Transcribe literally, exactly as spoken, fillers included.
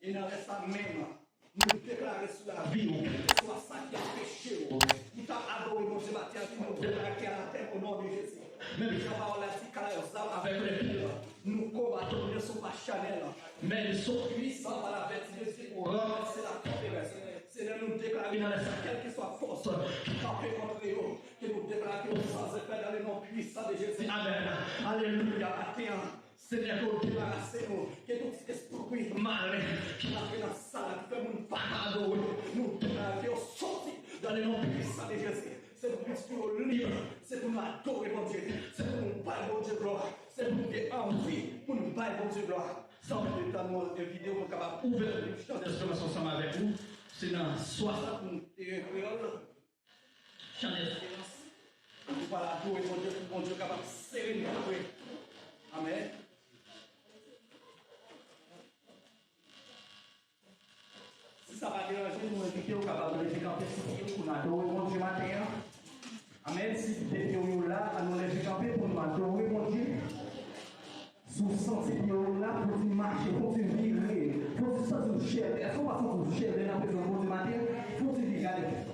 E nan lè sa menm, nou deklare sou lavi w, kèlkeswa sa ki anpeche w pou ta adore Bondye maten an, nou deklare ke l atè o non de Jezi. Menm jan pawòl la di, car leurs armes avec lesquelles nous combattons ne sont pas charnelles, mais ils sont puissants par la vertu de Dieu pour renverser la forteresse. Senyè, nou deklare nan lè sa, kèlkeswa fòs ki kanpe kont yo, ke nou deklare ke yo san efè dans le nom puissant de Jésus. Amen. Alelouya. Maten an, Senyè, ke w debarase nou de tout espri malen ki antre nan sal la, ki fè moun pa ka adore. Nou deklare ke yo soti dans le nom puissant de Jésus. Se pou pitit yo lib, se pou nou adore Bondye, se pou nou bay Bondye glwa, se pou nou gen anvi pou nou bay Bondye glwa. San pèdi tan, nou, yon videyo pou nou kapab ouvè Chan dèsperans ansanm avèk nou. Se nan swasant, nou te gen kreyòl. Chan dèsperans. Nou pral adore Bondye pou Bondye kapab sere nou vre. Amèn. Si sa pa deranje, nou envite w kapab leve kanpe sou pye w pou n adore Bondye maten an. Amèn. Si de pye w yo la, ann nou leve kanpe pou nou adore Bondye. Si w santi pye w la, fò w ti mache, fò w ti vire, fò w ti santi w chèlbè. Èske w pa santi w chèlbè nan prezans Bondye maten an? Fò w ti vire, gade.